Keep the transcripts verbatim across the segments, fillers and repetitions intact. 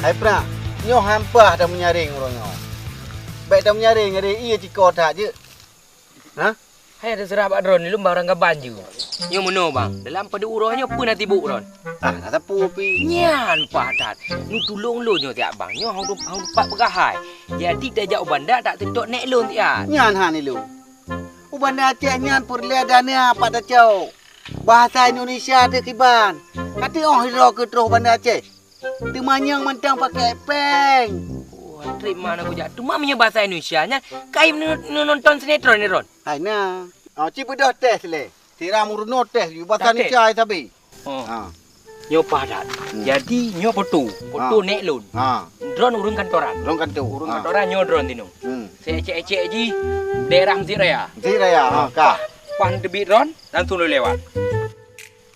Hai Pra, nyoe hampah tameunyaréng uroe nyoe. Bèk tameunyaréng, nyaréng ié ciko that jeuet. Hah? Hai teuseurah bak droeneuh, lôn barang gaban jeuet. Nyoe meunoe, Bang, dalam padub uroe nyoe peue na sibuk droen? Ah, na sapeue pih? Nyan paih that. Neutulông lôn nyoe siat, Bang. Nyoe hana, hana pat peugah hai. Jadi tajak u banda, taseutôt nèk lôn siat. Nyan hana ilôn. U Banda Aceh nyan peureulèe dana pat tacok. Bahasa Indonesia teuh kiban. Ka teuh óh sidroe keu troh Banda Aceh. Teuma nyang mantong pakai péng. Oh, trép mana kujak. Teuma meunyoe bahasa Indonesia nyan, kayém neu-, neu-, nonton sinetron, sinetron. Hai na. Oh, ci beudôh teh lé. Sira meurunoe teh yue bahasa Indonesia ai sabe. Oh. Ha. Nyoe paih that. Hmm. Jadi nyoe foto, foto nèk lôn. Ha. Droen ureueng kantoran. Ureueng kantor. Ureueng kantoran nyoe droen tinoe. Hmm. Saya ecek-ecek jih daerah Mesjid Raya. Mesjid Raya, ha, ka. Paih teubiet droen, langsung lôn lewat.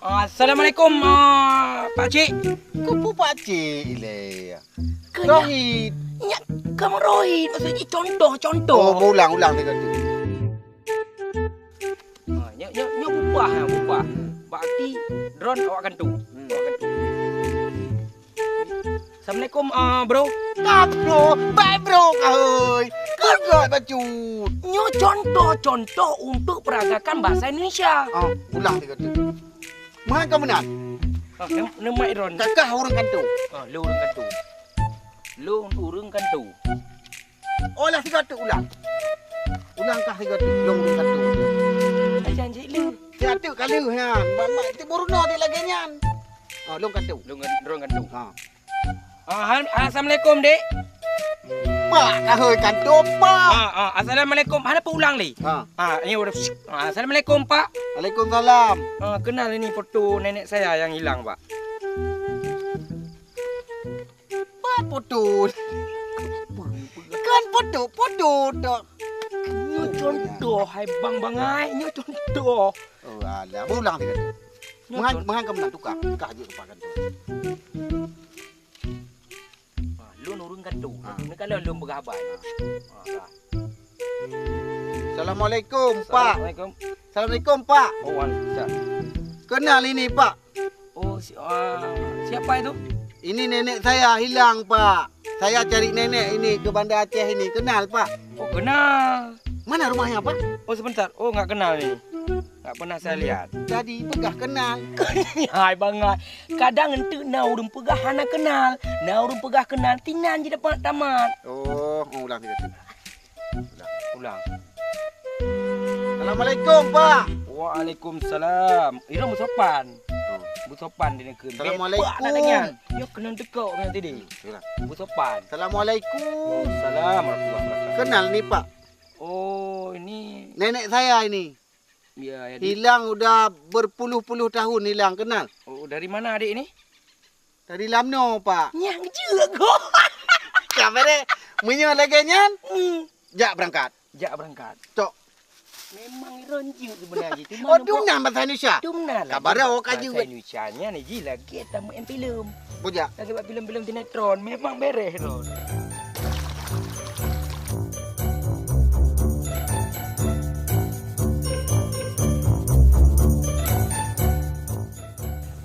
Assalamualaikum, ah, Pakcik. Keupeue Pakcik ilèe? Keu nyak, Rohit. Nyak, kamoe Rohit, maksud jih contoh, contoh. Oh, ulang, ulang sigoe teuk. Ah, nyak, nyak, nyak bupah, nyak bupah. Berarti droen awak kantu. Hmm. Awak kantu. Assalamualaikum, ah, bro. Ka bro, baik bro, kahoi. Kagak bacut. Nyoe contoh-contoh untuk peragakan bahasa Indonesia. Ah, ulang sigoe teuk. Meuhan ka meunan. Ah, nem-, neumai droen. Kakah ureueng kantu. Ah, lôn ureueng kantu. Lôn ureueng kantu. Oh, lah sigoe teuk ulang. Ulang kah sigoe teuk, lôn ureueng kantu. Ai janji lôn. Siat teuk ka lheueh nyan. Mak, mak, ti burunoe dek lagèe nyan. Ah, lôn kantu. Lôn kan-, droen kantu. Ha. Ah, hal-, assalamualaikum, Dek. Pak, kahoi kantu, Pak. Ah, ah, assalamualaikum. Hana peuulang lé. Ha. Ah, ini udah. Ah, assalamualaikum, Pak. Waalaikumsalam. Ah, kenal ini foto nenek saya yang hilang, Pak. Pat foto. Kan foto, foto tok. Nyoe contoh, hai bang bangai, nyoe contoh. Oh, alah, ulang sigoe teuk. Nyoe contoh. Meuhan, meuhan ka meunan tukang, tukang jeuet rupa kantu. Ha, lôn ureueng kantu. Ha. Neukalon lôn peugah haba. Ha, ha. Assalamualaikum, Pak. Assalamualaikum. Assalamualaikum, Pak. Oh, waalaikumsalam. Kenal ini, Pak? Oh, si-, ah, siapa itu? Ini nenek saya hilang, Pak. Saya cari nenek ini ke Banda Aceh ini. Kenal, Pak? Oh, kenal. Mana rumahnya, Pak? Oh, sebentar. Oh, nggak kenal ini. Nggak pernah saya lihat. Tadi peugah kenal. Hai, bangai. Kadang enteuk na ureueng peugah hana kenal. Na ureueng peugah kenal, tinan jih dapat tamat. Oh, ulang sigoe teuk. Ulang. Assalamualaikum, Pak. Waalaikumsalam. Ira beusopan. Oh. Beusopan di neukheun. Assalamualaikum. Bepak nak tangian. Yo keunan teuka nyan tadi. Ulang. Beusopan. Assalamualaikum. Waalaikumsalam warahmatullahi wabarakatuh. Kenal ni, Pak? Oh, ini nenek saya ini. Ya, ya, di- Hilang udah berpuluh-puluh tahun hilang, kenal? Oh, dari mana adik ini? Dari Lamno, Pak. Nyang jeuet go. Sabar deh. Meunyoe lagèe nyan, hmm, jak berangkat. Jak berangkat. Cok. Memang iron jeuet sebenarnya. Cuma oh, nampak dum nan bahasa Indonesia. Dum nan lah. Kabar awak ka jeuet. Bahasa Indonesia nyan ji lagèe tamu filem. Bujak. Lagèe bak filem-filem sinetron. Memang bereh ron.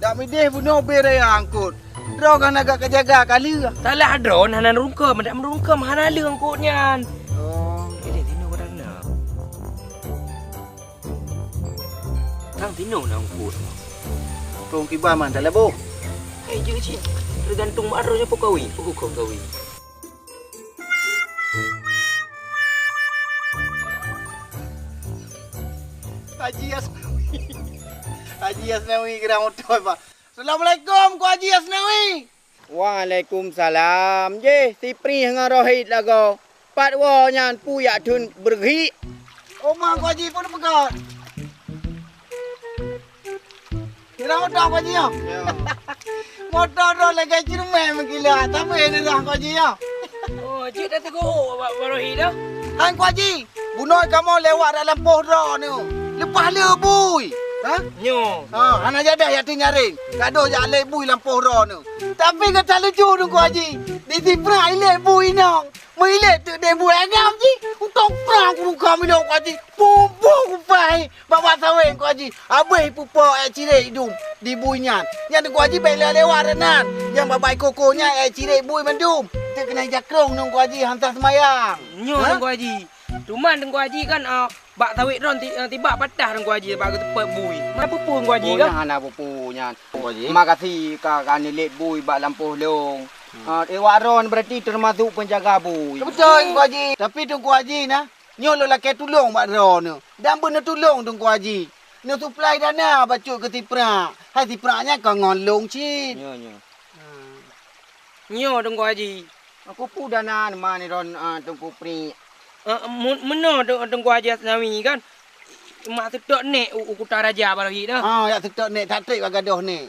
Dak mideh bunoe bée raya angkot. Droe kan agak ka jaga ka lheueh. Salah droe hana neurungkem, dak meurungkem hana lheueh angkot nyan. Oh. Jadi tinoe ka na. Kang tinoe na angkot. Kong kiban man dalam boh. Hai jeuet cit. Teugantung bak droe nyoe peu kawi, peu kong kawi. Haji Asnawi. Haji Asnawi geura moto, Pak. Assalamualaikum, Ku Haji Asnawi. Waalaikumsalam. Jeh, si Pri ngon Rohit lagoe. Pat woe nyan peue jak theun beureughik. Oma Ku Haji pun peugah. Kira moto Ku Haji nyoe? Ya. Moto droe lagèe ceureumen meukilat, tapi ni dah Ku Haji nyoe. Oh, cit dah teugok bak Rohit dah. Han Ku Haji, bunoe kamoe lewat dak lampôh droeneuh. Leupah le bui. Ha? Nyoe. Ha, hana jadah jak teunyareng. Gadoh jak lé bui lampôh droeneuh. Tapi gata lucu Teungku Haji. Di Sipra ilèe bui inong. Peuilée teuk deh bui agam jih. Untông prang kureueng ka milông Teungku Haji. Pumpôh kupai bak-bak sawét Teungku Haji. Abéh pupok ék cirek idum di bui nyan. Nyan Teungku Haji bèk lewat-lewat nan. Nyang bak-bak koko nyan ék cirek bui mandum. Teuk keunan jakrong Teungku Haji hantom seumayang. Nyoe Teungku Haji. Teuma Teungku Haji kan, ah, bak sawét droen ti-, eh, tibak patah Teungku Haji bak geuteupot bui. Ma peue-peue Teungku Haji kan? Hana peue-peue nyan. Teungku Haji. Makasih ka, ka neulet bui bak lampôh lông. Hmm. Ah, awak droen berarti termasuk penjaga bui. Beutôi Teungku Haji. Tapi Teungku Haji na, nyoe lôn lakèe tulông bak droeneuh. Dan beuneutulông Teungku Haji. Neusuplai dana bacut keu siprak. Hai siprak nyan ka ngon lông cit. Nyoe, nyoe. Hmm. Nyoe Teungku Haji. Aku peue dana ma nidon, ah, Teungku Pri. Eh, mu-, meunoe Teung-, Teungku Haji Asnawi kan. Mak seutôt nèk u, u Kuta Raja baroe hi dah. Ah, jak seutôt nèk, that trép ka gadôh nèk.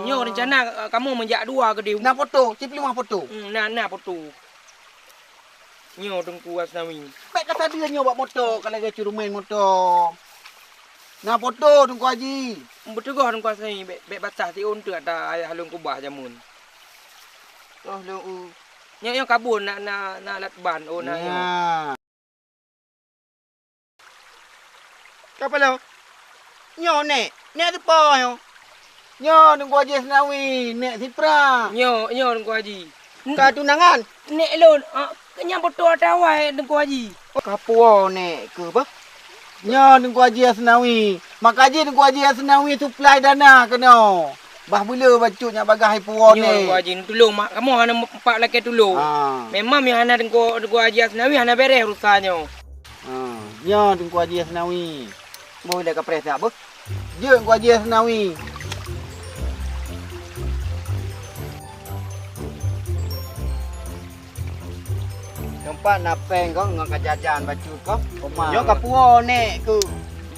Nyoe reuncana, eh, kamoe meujak dua keudéh. Na foto, cit peuleumah foto. Hmm, na, na foto. Nyoe Teungku Asnawi. Bèk ka sadeue nyoe bak moto, ka lagèe curumen moto. Na foto Teungku Haji. Beuteugoh Teungku Asnawi, bèk, bèk basah siôn teuk ata ayah lôn keubah jameun. Roh lôn u. Nyoe, nyoe kabon na, na, na lat ban, oh, na nyoe. Nya. Kapalo? Nyoe nèk, nèk sipo nyoe? Nyoe Teungku Haji Asnawi, nèk siprak. Nyoe, nyoe Teungku Haji. N-, ka tunangan? Nèk lôn, ah, nyang beutôi ata awai Teungku Haji. Ka puwoe nèk keuh beuh? Nyoe Teungku Haji Asnawi. Maka jih Teungku Haji Asnawi suplai dana keunoe. Bah beuleu bacut nyak bagaih puwoe nèk. Nyoe Teungku Haji, tulông mak kamoe hana empat lakèe tulông. Ah. Memang meuhana Teungku, Teungku Haji Asnawi hana bèrèh urusan nyoe. Ha, nyoe Teungku Haji Asnawi. Boh ilèe kapreh siat beuh. Jeuet Teungku Haji Asnawi. Teumpat na péng kong ngon kajajan bacut kong. Nyoe ka puwoe nèk keuh.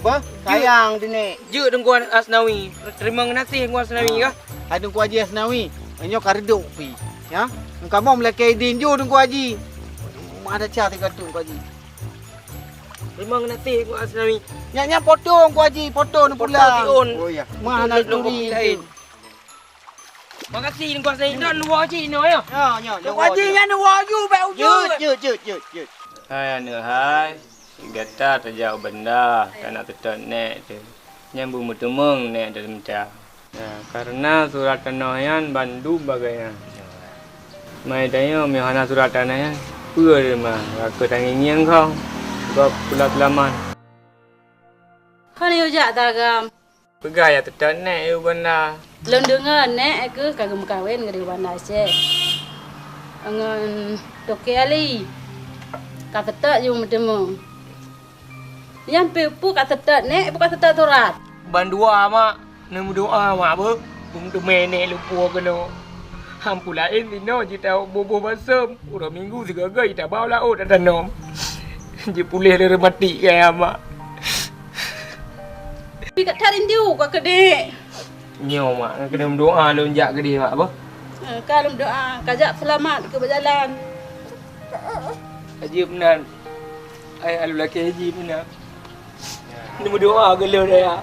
Beuh, sayang di nèk. Jeuet Teungku Asnawi. Teurimong geunaséh Teungku Asnawi kah? Hai Teungku Haji Asnawi. Nyoe ka reudôk pih. Ya. Kamoe meulakèe idin ju Teungku Haji. Mak ada ca sigoe Teungku Haji. Memang naté Teungku Asnawi. Nyan, nyan foto Teungku Haji, foto neupulang. Foto siôn. Oh, ya. Mah hana turi. Makasih Teungku Asnawi. Nyoe luwa cit nyoe, ya. Ya, ya, Teungku Haji, nyan luwa ju, bèk ujeut. Jeuet, jeuet, jeuet, jeuet, jeuet. Hai aneuk hai, gata tajak u banda, tanak seutôt nèk teuh. Nyan beumeuteumeung nèk teuh mita. Ya, karena surat tanoh nyan bandum bagai nyan. Mai tanyoe meuhana surat tanoh nyan, peue teuma ka keu tangieng-ngieng kong gob pula seulamat. Kon yue jak tagam. Peugah ya teutot nèk yue banda. Lôn deungoe nèk keuh ka geumeukawen ngon di banda Aceh. Ngon Toke Ali. Ka teutot yue meuteumeung. Nyan peue-peue ka seutôt nèk, peue ka seutôt surat. Bandua, Mak. Neumeudoa, Mak, beuh. Beumeuteumé nèk lumpue keunoe. Ampôn laén sinoe jitawök boh-boh balsam. Uroe Minggu sigoe-goe jitaba u laôt tatanom. Jipuléh lé reumatik kaya, Mak. Tapi ka that rindu ka keudéh. Nyoe, Mak, keuneuk meudoa lôn jak keudéh, Mak, beuh. Eh, ka lôn doa, ka jak seulamat keu beujalan. Ajeub nan. Ai, alulakèe jih meunan. Neumeudoa keu lôn, ya.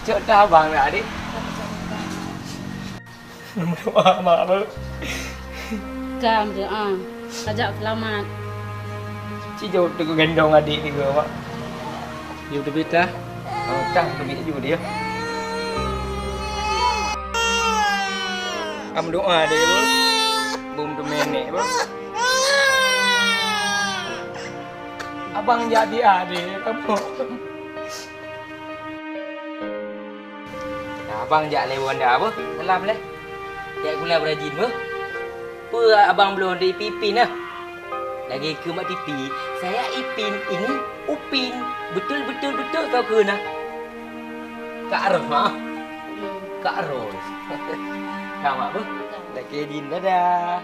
Cok tabang dak, Adik. Neumeudoa, Mak, beuh. Ka meudoa, ka jak seulamat. Ci jok teuk gendong adik nyoe, Mak. Yue teubiet tah. Oh, tah teubiet ju dia. Ka meudoa deh, beuh. Beumeuteumené, beuh. Abang jak dia deh, kamoe. Nah, abang jak lé Wanda, beuh. Salam lé. Jak gula beurajin, beuh. Peue abang bloe di Ipin-Ipin nah? Lagèe keu mak Tipi, "Saya Ipin, ini Upin." Beutôi, beutôi, beutôi tau keu nah. Kak Ros, Mak. Kak Ros. Ka, Mak, beuh. Lagèe jih, dadah.